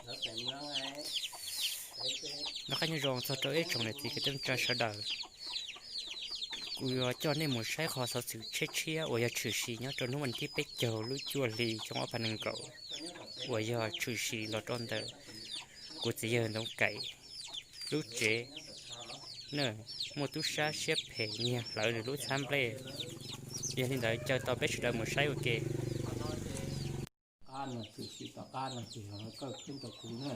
Noj qab nyob zoo txog rau ib tsoom niam txiv kwv tij neej tsa sawv daws. Kuv yuav coj nej mus saib qhov xov xwm tshiab tshiab uas yog tshwm sim nyob rau hnub vas thib peb caug lub cuaj hli xyoo ob phav nees nkaum, uas yog tshwm sim los rau ntawm kuv txiv yawg Ntxoov Kaim lub tsev na, muaj tub sab siab phem nyiag hlawv nws lub txhab nplej. Yog li ntawd caw tau peb sawv daws mus saib ua ke. Qab no tshwm sim tom qab no ces yog kawj khwb rau kuv na.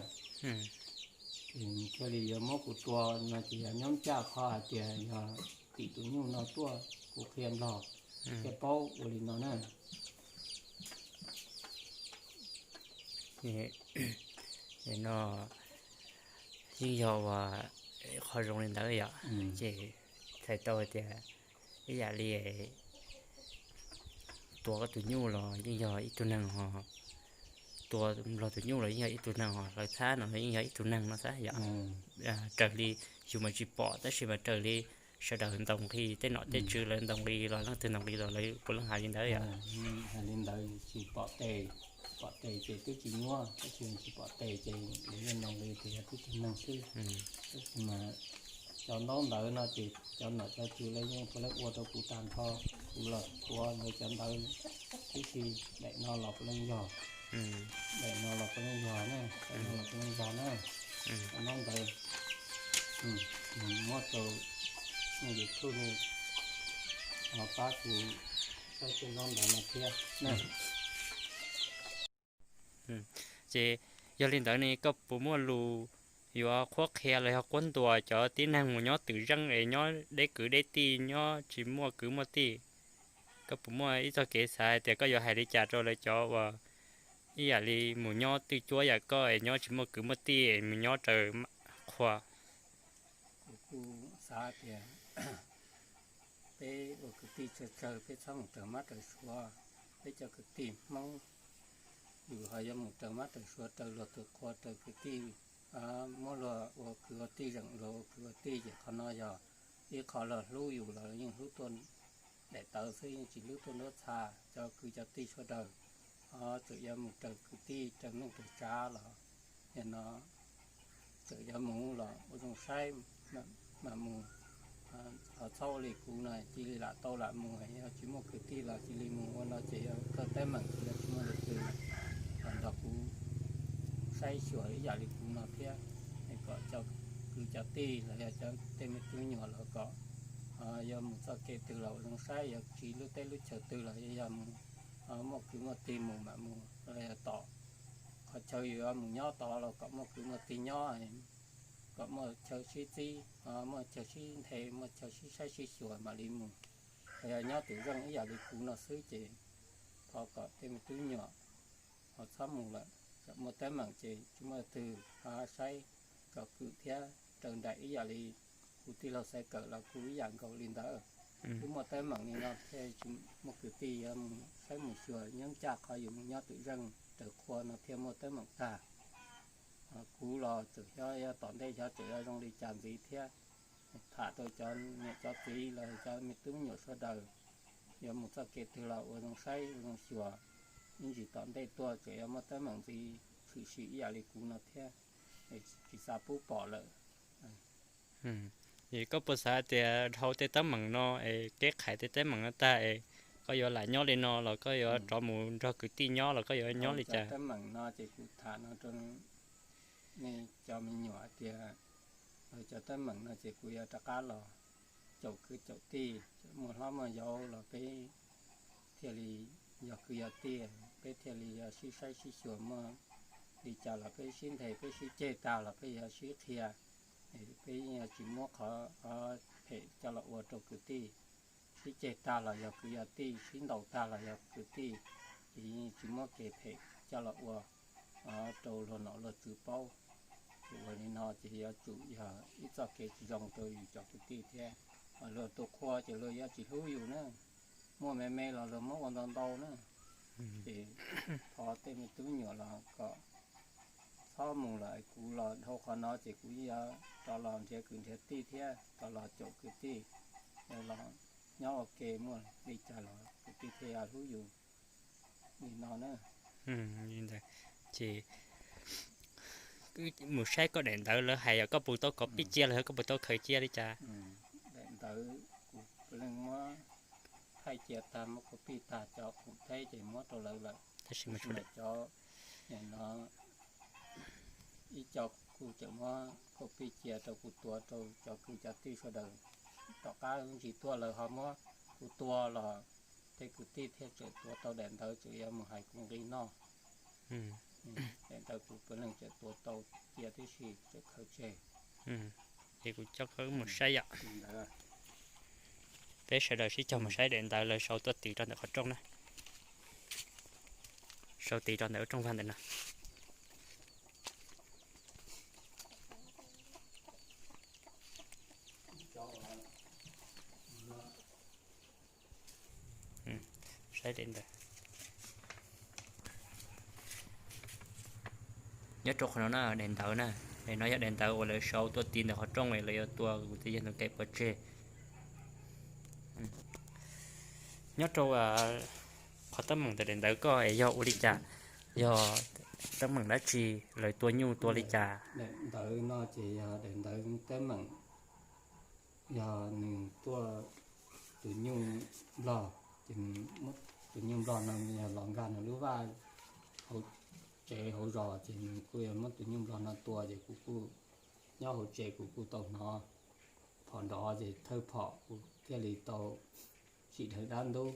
Ces thiaj li yuav muab kuv tua no ces yog nyob ncaj qhov hais tias yog tim tus nyuj no tuaj, kuv qhia nplog thiaj paub ua li no na. No yeej yog uas qhov zoo li ntawd yom, ces txhais tau tias ib yam li tua koj tus nyuj los yeej yog ib tug neeg ho, tua nplog tus nyuj los yeej yog ib tug neeg ho, hlawv txhab no los yeej yog ib tug neeg no xwb yom. Raws li yus mas tsis pom tab sis mas raws li sawv daws ntaus nqi, tej nom tej tswv lawv ntaus nqi los leej twg ntaus nqi los lawv puav leej hais li ntawd yom. Hais li ntawd tsis pom tes, pom tes ces twb tsis nyuaj, tab sis tsis pom tes ces lawv yeej ntaus nqi tias yog tib tug neeg xwb. Tab sis mas cov ntaub ntawv no ces cov nom cov tswv lawv yeej puav leej ua rau kuv tag nrho, kuv los tua ntawd cov ntawv tib si, daim no los puav leej yog, daim no los puav leej yog na, daim no los puav leej yog na. Cov ntaub ntawv muab rau nej YouTube no los pab kuv saib tej ntaub ntawv no thiab na. Ces yog li ntawd ne koj puas muaj lus yuav qhuab qhia los yog qhuab ntuas cov tib neeg mus nyob twm zeej es nyob deb kwv deb tij, nyob tsis muaj kwv muaj tij? Koj puas muaj ib txoj kev xav hais tias koj yuav hais li cas rau lawv cov uas ib yam li mus nyob twj cuab yam koj es nyob tsis muaj kwv muaj tij es mus nyob raws qhua? Kuv kuj xav tias peb ua kwv tij tsawg tsawg peb txhob mus raws mab raws suav. Peb cov kwv tij Hmoob yus ho yuav mus raws mab raws suav, raws luag tus qhua, raws kwv tij, muab luag ua kwv ua tij, zeem luag ua kwv ua tij, ces qhov no yog ib qho luag hlub yus los yeej hlub tuaj daim tawv xwb, yeej tsis hlub tuaj nruab txha. Cov kwv cov tij sawv daws tseem yuav mus raws kwv tij raws neej raws tsav los yog no tseem yuav mus los ua zoo saib mam mus. Ho txhob ua li kuv no cia li lam tau lam mus, yog tsis muaj kwv tij los cia li mus ua no ces yog koj teeb meem ces yog tsis muaj leej twg los nrog kuv saib xyuas ib yam li kuv no thiab. Kom cov kwv cov tij los yog cov tej me tub me nyuam los kom yog mus txoj kev twg los ua zoo saib, yog tsiv lub teb lub chaw twg los yog mus muaj kwv muaj tij mus mam mus, los yog tom qhov chaw yuav mus nyob tod los kom muaj kwv muaj tij nyob, kom muaj chaw sib txib, muaj chaw sib nthe, muaj chaw sib saib sib xyuas mam li mus. Los yog nyob twm zeej ib yam li kuv no xwb ces thov kom tej me tub nyuam ho txhob mus lawm, kom muaj teeb meem ces tsis muaj leej twg ho saib kom kwm thiab raws nraim ib yam li kuv tij laug Xaiv Kawm los kuj ib yam nkaus li ntawd. Twb muaj teeb meem li no thiaj tsis muaj kwv tij yuav mus saib mus xyuas, nyob ncaj qhov yus mus nyob twm zeej raws qhua no thiaj muaj teeb meem tag. Kuv los tseem xyov tom ntej xyov tseem yuav zoo li cas ntxiv thiab. Tham rau cov niam cov txiv los cov me tub me nyuam sawv daws, yuav mus txoj kev twg los ua zoo saib ua zoo xyuas, ib ntsis tom ntej tuaj tseem yuav muaj teeb meem ntxiv tshwm sim ib yam li kuv no thiab, tsis xav pub pom lawm. Es koj puas xav tias dhau tej teeb meem no es keb qhais tej teeb meem no tag es koj yuav lam nyob li no los koj yuav rov mus nrog kwv tij nyob los koj yuav nyob li cas? Teeb meem no ces kuv tham no rau nej cov me nyuam hais tias, cov teeb meem no ces kuv yuav rov qab los caum kwv caum tij, muaj hlob muaj yau los peb thiaj li yog kwv yog tij, peb thiaj li yog sib saib sib xyuas, muaj li cas los peb sib nthe peb sib ceg tag los peb yog sib qhia. Peb yeej yuav tsis muab qhov phem coj los ua rau kwv tij. Sib ceg tag los yog kwv yog tij, sib ntaus tag los yog kwv tij, ces yeej tsis muab kev phem coj los ua rau luag nom luag tswv paub. Ces ua li no ces yuav tsum yog ib txoj kev tsis zoo rau yus cov kwv tij thiab. Luag tus qhua ces luag yuav tsis hlub yus na, muaj me me los luag muab ua ntau ntau na. Ces thov tej me tub nyuam los kom txhob mus lawm, kuv los dhau qhov no ces kuv yuav rov los nrhiav kwv nrhiav tij thiab rov los caum kwv tij, los nyob ua ke, muaj li cas los kwv tij thiaj hlub yus li no na. Ces Mus saib koj daim ntawv lawv hais yog koj puas tau copy cia los yog koj puas tau khaws cia li cas? Daim ntawv kuv puav leej muab thaij cia tag, muab copy tag, cov khoom teb ces muab rau lawv lawm. Tab sis mas cov no ib co kuv tseem muab copy cia rau kuv tuav rau cov kwv cov tij sawv daws. Tom qab ntsis tuaj lawv ho muab kuv tua los tej kwv tij thiaj tseem tuav tau daim ntawv, tseem yuav mus hais kuv nqi noj. Daim ntawv kuv puav leej tseem tuav tau cia tib si, tseem khaws tseg. Ces kuv coj koj mus saib yom. Peb sawv daws sib cog mus saib daim ntawv lawv sau tuaj tiv rau ntawm qhov rooj na. Sau tiv rau ntawm lub rooj vag ntawm no. Saib daim ntawv. Nyob rau qhov no na, daim ntawv na, daim no yog daim ntawv uas lawv sau tuaj tiv ntawm qhov rooj es lawv yuav tua kuv txiv yawg ntawd kev pov tseg. Nyob rau qhov teeb meem ntawm daim ntawv koj es yog ua li cas, yog teeb meem dab tsi, lawv tua nyuj tua li cas? Daim ntawv no ces yog daim ntawv teeb meem, yog nws tuaj tus nyuj nplog, ces nws muab tus nyuj nplog no yog los nkag nws lub vaj hauv tsev hauv zos, ces nws kuj yog muab tus nyuj nplog no tua, ces kuv kuj nyob hauv tsev kuv kuj tau hnov phom nrov ces thawj phom kuv thiaj li tau tsim dhawv dab ntub,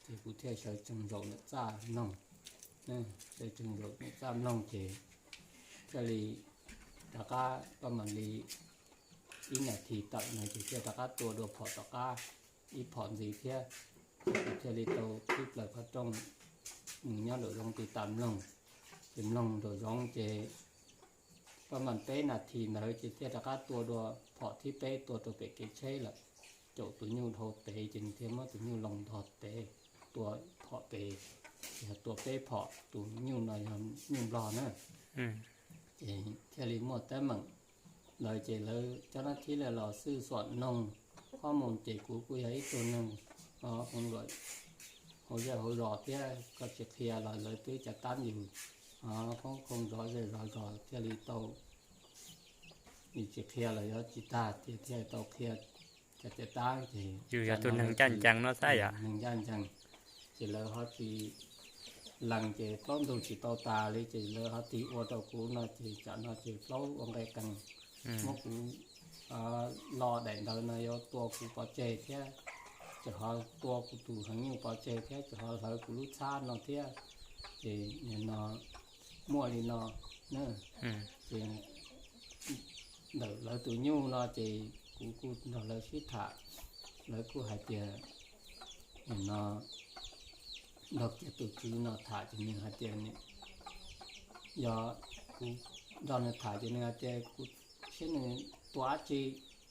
ces kuv thiaj sawv tsees zaum ntawm txaj mloog, sawv tsees zaum ntawm txaj mloog ces thiaj li rov qab, koj mam li ib nas this tawm no ces thiaj rov qab tua dua phom tom qab ib phom ntxiv thiab, ces kuv thiaj li tau tib plaws qhov rooj mus nyob nraum zoov tiv tas mloog. Ces mloog nraum zoov ces koj mam peb nas this ntawd ces thiaj rov qab tua dua phom thib peb tua rau pem kev tsheb lawm, caum tus nyuj dhau pem ces nws thiaj muab tus nyuj loo ntog pem, tua phom pem, ces yog tua peb phom, tus nyuj no yog nyuj nplog na. Ces thiaj li muaj teeb meem ntawd ces lawv cov nab thib lawv los xwb xuam noog qhob mus ces kuv kuj yog ib tug neeg hauv zej hauv zos thiab, koj tsis qhia los lawv twb cav tab yus, qhoob qhoo zov zej zov zos thiaj li tau, yus tsis qhia los yuav tsis tag ces thiaj tau qhia, cav cav tab ces yus yog tus neeg ncaj ncees no xab yom, neeg ncaj ncees, ces lawv ho tsis lees ces plaub ntug tsis tau tas li ces lawv ho tig ua rau kuv no ces tsam no ces plaub ua nqe qees, muab kuv lo daim ntawv no yuav tua kuv pov tseg thiab, tseem ho tua kuv tus heev nyuj pov tseg thiab, tseem ho hlawv kuv lub txhab no thiab, ces nim no muaj li no na. Ces ntawm lawv tus nyuj no ces kuv kuj nrog lawv sib tham, lawv kuj hais tias, nim no nrog kiag tus tswv no tham ces nws hais tias, yog kuv nrog nws tham ces nws hais tias kuv saib nws tua dab tsi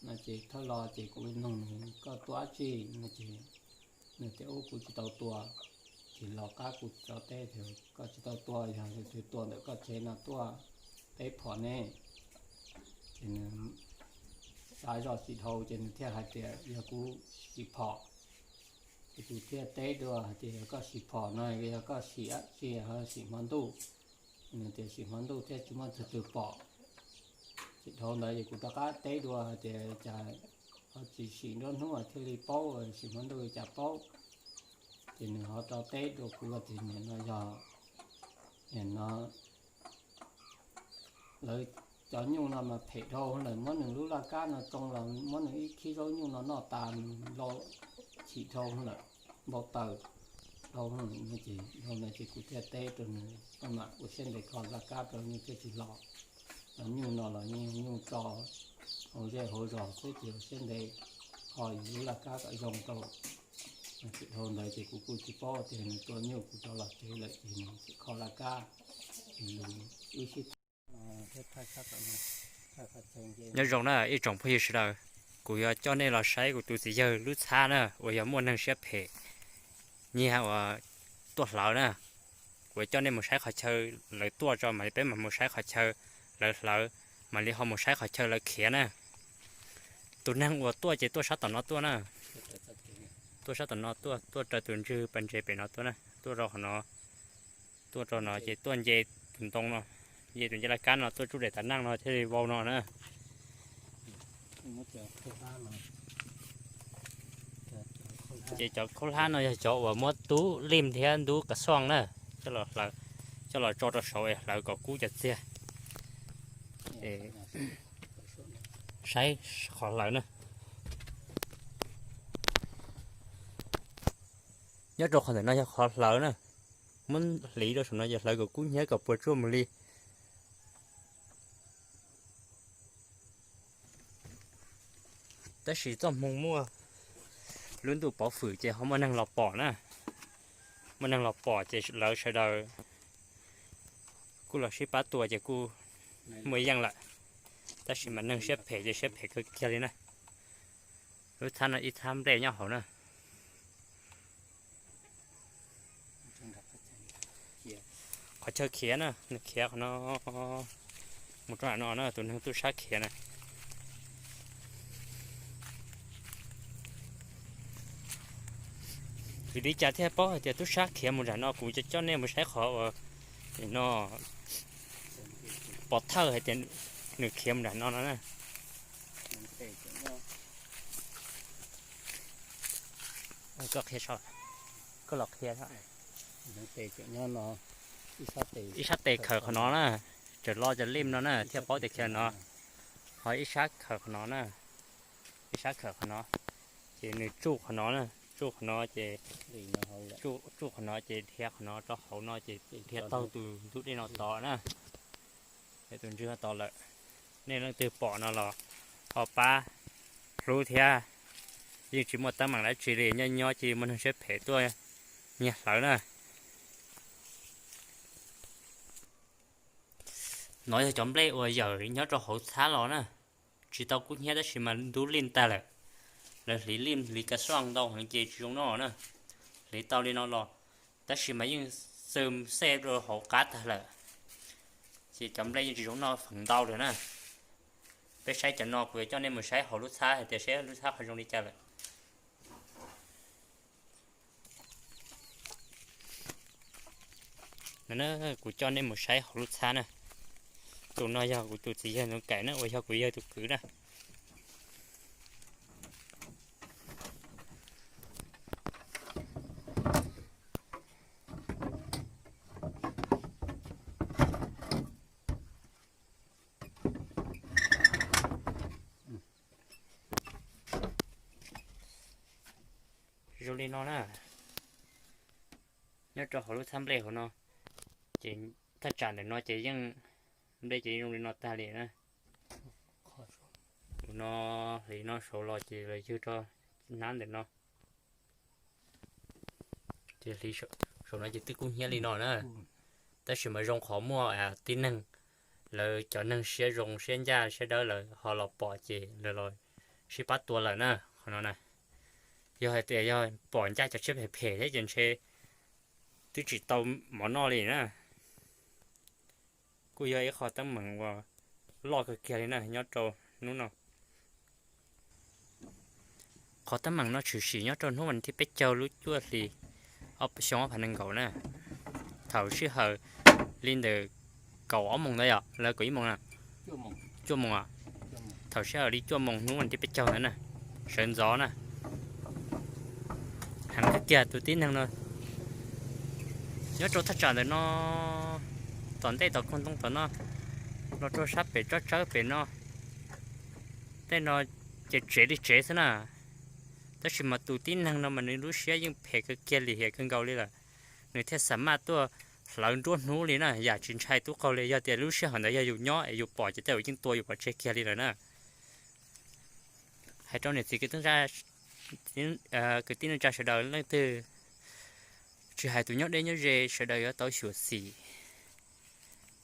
no ces thawj lo ces kuv nug nws koj tua dab tsi no ces nws tias ub kuv tsis tau tua, ces los qab kuv tso teb tias koj tsis tau tua, yog leej twg tua ntawm koj tsev no tuaj peb phom ne. Ces nws xav zoj tsis dhau ces nws thiaj hais tias yog kuv siv phom. Ces kuv thiaj teb dua hais tias yog koj siv phom no yog koj siv dab tsi, ho siv hmo ntuj? Nws tias siv hmo ntuj thiab tsis muaj leej twg pom. Ces dhau ntawd ces kuv rov qab teb dua hais tias cas ho tsis sim nruab hnub thiaj li paub, sim hmo ntuj li cas paub. Ces nws ho rov teb dua kuv tias nim no yog, nim no lawv cov nyuj no mas phem dhau lawm, muab nws lub laj kab no tsoo los muab nws ib khib zaub nyuj no noj tas, nws npau chim dhau lawm, npau taws dhau lawm no ces, dhau ntawd ces kuv thiaj teb rau nws koj mam ua siab ntev kho laj kab rau nyuj thiaj tsis los. Los nyuj no los nyuj tso hauv zej hauv zos xwb ces ua siab ntev kho yus lub laj kab kom zoo rau. Ces dhau ntawd ces kuv kuj tsis paub tias nws tua nyuj kuv rov los tsev lawm ces nws tseem kho laj kab, ces wb sib tham. Nyob zoo na ib tsoom phooj ywg sawv daws, kuv yuav coj nej los saib kuv tus txiv yawg lub txhab na uas yog muaj neeg siab phem nyiag uas tuaj hlawv na. Kuv yuav coj nej mus saib qhov chaw lawv tuaj tso mam li peb mam mus saib qhov chaw lawv hlawv, mam li ho mus saib qhov chaw lawv khiav na. Tus neeg uas tuaj ces tuaj sab tom no tuaj na, tuaj sab tom no tuaj, tuaj raws tus ntswg pas ntses pem no tuaj na, tuaj rau qhov no, tuaj rau no ces tuaj nce tus ntoo no. Ces tus ncej laj kab no tuaj tsuj daim tav neej no thiaj li vau no na. Ces cov khaub hlab no yog cov uas muab tub lim thiab ntub kav xooj na, coj los tso rau saud es hlawv kom kub cov txiag. Saib qhov hlawv na. Nyob rau qhov ntawm no yog qhov hlawv na. Muab hliv rau saum no ces hlawv kom kub hnyiab kom puas tsuaj mus li. Tab sis txoj hmoo muaj lub ntuj pov hwm ces ho muaj neeg los pom na. Muaj neeg los pom ces lawv sawv daws kuj los sib pab tua ces kuj muaj yeej lawm. Tab sis mas neeg siab phem ces siab phem kawg kiag li na. Lub txhab no ib txhab nplej nyob hauv na. Qhov chaw khiav na, nws khiav qhov no mus rau nram no na, tus neeg tub sab khiav na. Vim li cas thiaj paub hais tias tub sab khiav mus nram no? Kuv coj nej mus saib qhov uas no pov thawj hais tias nws khiav mus nram no no na. Koj qhia, koj los qhia. Ib sab tes khawm qhov no na, tseem lo cov lim no na thiaj paub tias khiav no. Ho ib sab khawm qhov no na, ib sab khawm qhov no, ces nws tsuj qhov no na, tsuj qhov no ces, tsuj qhov no ces dhia qhov no rau hauv no ces dhia taug tus ntug dej no tod na. Tus ntswg tod lawm. Nej leej twg pom no los ho pab hlub thiab. Yeej tsis muaj teeb meem dab tsi li, nyob nyob cia li muaj neeg siab phem tuaj nyiag hlawv na. No yog cov nplej uas yawm nyob rau hauv txhab los na, tsis tau kub hnyiab tab sis mas ntub lim tag lawm. Lawv hliv lim hliv kav xooj ntau heev ces tsis zoo noj na. Hliv tau li no los tab sis mas yeej xwm xej rau hauv qab tag lawm, ces cov nplej yeej tsis zoo noj feem ntau lawm na. Peb saib cov no kuv yuav coj nej mus saib hauv lub txhab hais tias seb lub txhab qhov zoo li cas lawm. Kuv coj nej mus saib hauv lub txhab na. Tus no yog kuv tus txiv yawg Ntxoov Kaim na, uas yog kuv yawg tus kwv na. Zoo li no na, nyob rau hauv lub txhab nplej hauv no, ces thaj tsam ntawm no ces yeej, nplej ces zoo li no tag li na. Tus no hliv no saud los ces los ywg rau hnab ntawm no. Ces hliv saum no ces twb kub hnyiab li no na. Tab sis mas zoo qhov muaj tib neeg, lawv cov neeg siab zoo siab ncaj siab dawb lawv ho los pom ces lawv los sib pab tua lawm na. Qhov no na, yog hais tias yog pom ncaj cov siab phem phem thiab ces ntshe twb tsis tau mov noj li na. Kuj yog ib qho teeb meem uas loj kawg kiag li na nyob rau hnub no. Qhov teeb meem no tshwm sim nyob rau hnub vas thib peb caug lub cuaj hlis xyoo ob phav nees nkaum na. Thaum sij hawm li ntawm kaum ob moos ntawd yom, los kaum ib moos na, cuaj moos. Thaum sij hawm li cuaj moos hnub vas thib peb caug ntawd na, sawv ntxov na, heev kawg kiag tus tib neeg no nyob rau thaj tsam ntawm no, tom ntej tom khaug ntoo tom no, los rau sab pem tsob tsawb pem no. Tej no ces tsev li tsev xwb na. Tab sis mas tus tib neeg no mas nws lub siab yeej phem kawg kiag li hiam kawg nkaus li lawm. Nws thiaj xam maj tuaj hlawv nruab hnub li na, yam tsis ntshai tub qaug li. Yog tias lub sij hawm ntawd yog yus nyob es yus pom ces tej zaum yeej tua yus pov tseg kiag li lawm na. Hais rau niam txiv kwv tij neej tsa sawv daws, leej twg tsis hais tus nyob deb nyob ze sawv daws yuav tau xyuam xim,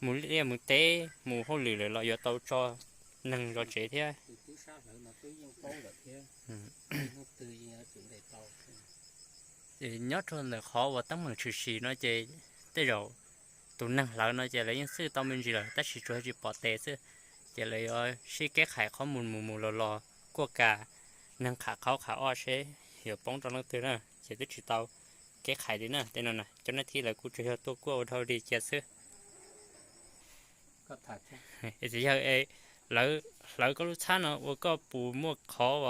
mus liaj mus teb mus hauj lwm lawm los yuav tau tso neeg zov tsev thiab. Nyob rau ntawm qhov uas teeb meem tshwm sim no ces tej zaum tus neeg hlawv no ces lawv yeej xwj tau me ntsis lawm tab sis tsuas tsis pom tes xwb, ces lawv yuav sib keb qhais qhov mus mus mus los los kuaj kas neeg qham qhov qham ob seb yuav poob rau leej twg na, ces twb tsis tau keb qhais li na. Tej no na cov neeg thib lawv kuj tsuas yog tuaj kuaj ua dhau li cia xwb. Es txiv yawg, lawv hlawv koj lub txhab no ua koj puas muaj qhov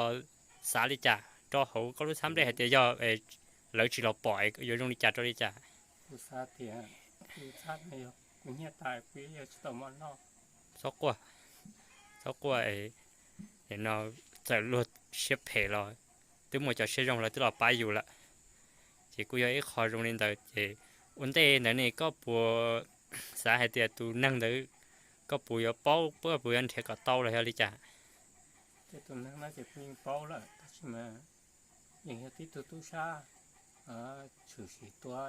xav li cas rau hauv koj lub txhab nplej hais tias yog lawv tsis los pom yuav zoo li cas rau li cas? Txhob quaj, txhob quaj, no txawm luag siab phem los twb muaj cov siab zoo lawv twb los pab yus lawm. Ces kuj yog ib qho zoo li ntawd ces ua ntej ntawd ne koj puas xav hais tias tus neeg ntawd koj puas yuav paub, koj puas yuav nrhiav kom tau los yog li cas? Tej tus neeg no ces kuv yeej paub lawm tab sis mas yeej yog tib tug tub sab tshwm sim tua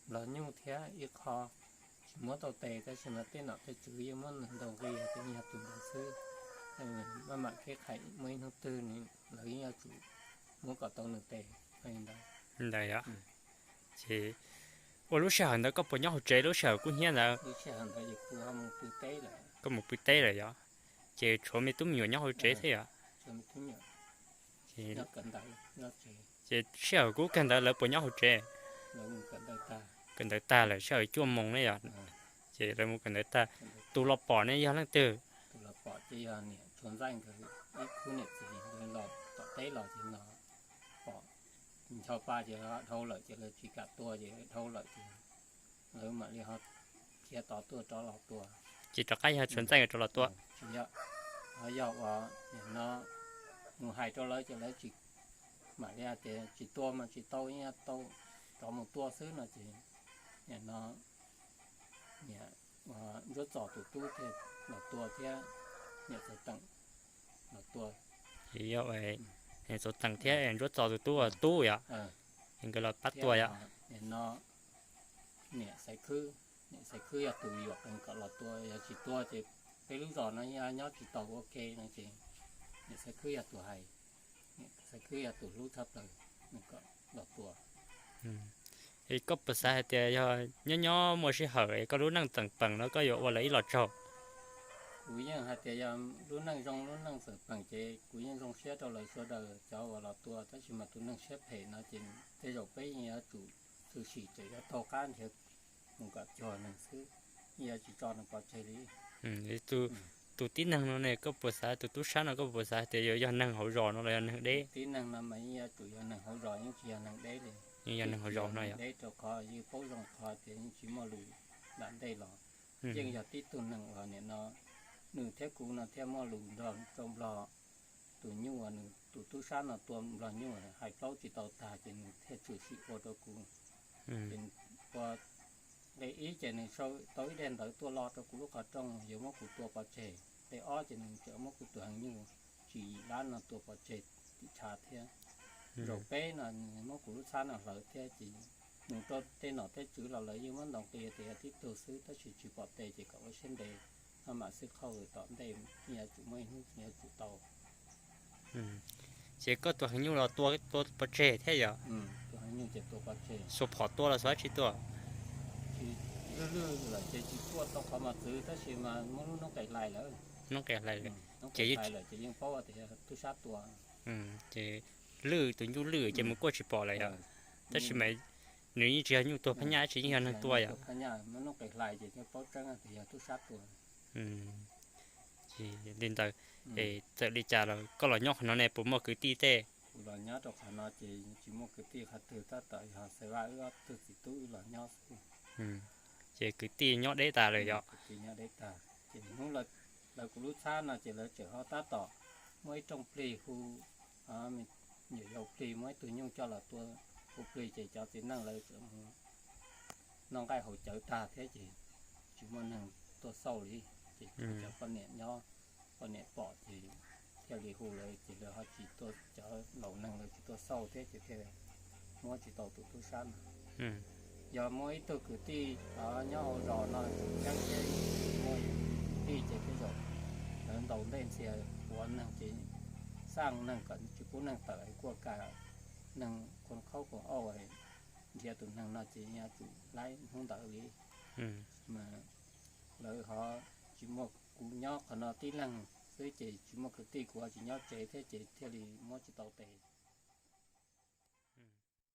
nplog nyuj thiab ib qho tsis muab tau tes tab sis mas tej nom tej tswv yeej muab nws ntaus nqi hais tias yog tus ntawd xwb. Maj mam kev qhais muaj ib hnub twg lawv yeej yuav tsum muab kom tau nws tes li ntawd. Ntawd yog. Ces ua lub sij hawm ntawd koj puas nyob hauv tsev lub sij hawm kub hnyiab ntawd? Koj mus pw teb lawm yog? Ces tshuav me tub me nyuam nyob hauv tsev thiab yog? Ces sij hawm kub kawg ntawd lawv puas nyob hauv tsev? Kawm ntawv tag lawm sij hawm cuaj moos ne yog? Ces lawv mus kawm ntawv tag. Tus los pom ne yog leej twg? Pom ncho pa ces dhau lawm ces lawv tsis kam tua ces dhau lawm ces lawv mam li ho khiav tod tuaj rov los tua. Ces rov qab yog tshuav ntxeej rov los tua. Tsis yog, ho yog uas nim no mus hais rau lawv ces lawv tsis, mam li hais tias tsis tua mas tsis tau, yeej tau rov mus tua xwb no ces nim no niam Ntsuab Txos tus tub thiaj los tua thiab niam Txawv Teem los tua. Ces yog Txawv Teem thiab Ntsuab Txos tus tub, tub yom, nkawd los pab tua yom. Nim no niam Xaiv Khwb, niam Xaiv Khwb yog tus yuam qees kom los tua, yog tsis tua ces peb lub zos no nyob tsis tau ua ke no ces niam Xaiv Khwb yog tus hais, niam Xaiv Khwb yog tus hlub tshaj plaws nws kom los tua. Es koj puas xav hais tias yog nyob nyob muaj sij hawm es koj lub neej txawm peem no koj yuav ua lawv ib los tsaug? Kuv yeej hais tias yog lub neej zoo lub neej txawm peem ces kuv yeej zoo siab rau lawv sawv daws cov uas los tua, tab sis mas tus neeg siab phem no ces tej zaum peb yeej yuav tsum tshwm sim tseem yuav taug qab nrhiav mus kom cuag nws xwb, yeej yuav tsis tso nws pov tseg li. Tus tib neeg no ne koj puas xav, tus tub sab no koj puas xav tias yuav yog neeg hauv zos no los yog neeg deb? Tib neeg no mas yeej yuav tsum yog neeg hauv zos, yeej tsis yog neeg deb li. Yeej yog neeg hauv zos no yom? Deb rau qhov yeej paub zoo qhov tias yeej tsis muaj lus nram ntej los. Yeej yog tib tug neeg uas nim no nws thiab kuv no thiaj muaj lus nrog rau nplog. Tus nyuj uas nws tus tub sab no tua nplog nyuj hais plaub tsis tau tag ces nws thiaj tshwm sim ua rau kuv. Ces ua nqe ib ces nws sau tau ib daim ntawv tuaj lo rau kuv lub qhov rooj yuav muab kuv tua pov tseg. Nqe ob ces nws tseem muab kuv tus heev nyuj tsis yim lab no tua pov tseg tim tshav thiab. Zaum peb no nws muab kuv lub txhab no hlawv thiab ces nws rau tej nom tej tswv los lawv yeej muab ntaus nqi tias yog tib tug xwb tab sis tsis pom tes ces kom ua siab ntev, maj mam xwb qhauj tom ntej, yuav tsum muaj ib hnub yuav tsum tau. Ces koj tus heev nyuj los tua, tua pov tseg thiab yom? Xuas phom tua los xuas dab tsi tua? Lwj lwj lawm ces tsis tuaj tau qhov mos txwv tab sis mas muab lub noob qes hlais lawm. Noob qes hlais lawm. Ces yeej lawm ces yeej paub tias yog tub sab tua. Ces lwj, tus nyuj lwj ces mus kuaj tsis pom lawm yom? Tab sis mas nws yeej tsis yog nyuj tuag phab nyaj, tsis yeej yog neeg tua yom? Muab noob qes hlais ces thiaj paub tseeb tias yog tub sab tua. Ces li ntawd, txawm li cas los koj los nyob qhov no ne puas muaj kwv tij tej? Kuv los nyob rau qhov no ces tsis muaj kwv tij qhov twg, tab tom yog Xaiv Vaj wb ob tug txiv tub wb los nyob xwb. Ces kwv tij nyob deb tas lawm yom? Kwv tij nyob deb tas ces hnub lawv kuv lub txhab no ces lawv tseem ho tab tom muaj ib rooj plig hu, nyuam yaus plig muaj ib tug nyuj coj los tua hu plig ces cov txiv neej lawv tseem mus noj nqaij haus cawv tag thiab ces tsis muaj neeg tuaj xauj li. Ces cov poj niam nyob, poj niam pom ces thiaj li hu lawv ces lawv ho tsis tuaj, cov laus neeg lawv tsis tuaj xauj thiab ces thiaj muab tsis tau tus tub sab no. Yog muaj ib tug kwv tij nyob hauv zos no tseem ceeb thiab, muaj kwv tij ces tej zaum lawv ntaus ntej ntxias ua neeg ces xaj neeg kom tsis pub neeg tawm kuaj ka neeg khoom khaub khoom auj nrhiav tus neeg no ces yuav tsum laib hnub ntawd li. Mas lawv ho tsis muaj, kuv nyob qhov no tib leeg xwb ces tsis muaj kwv tij, kuv ho tsis nyob tsev thiab ces thiaj li muab tsis tau tes.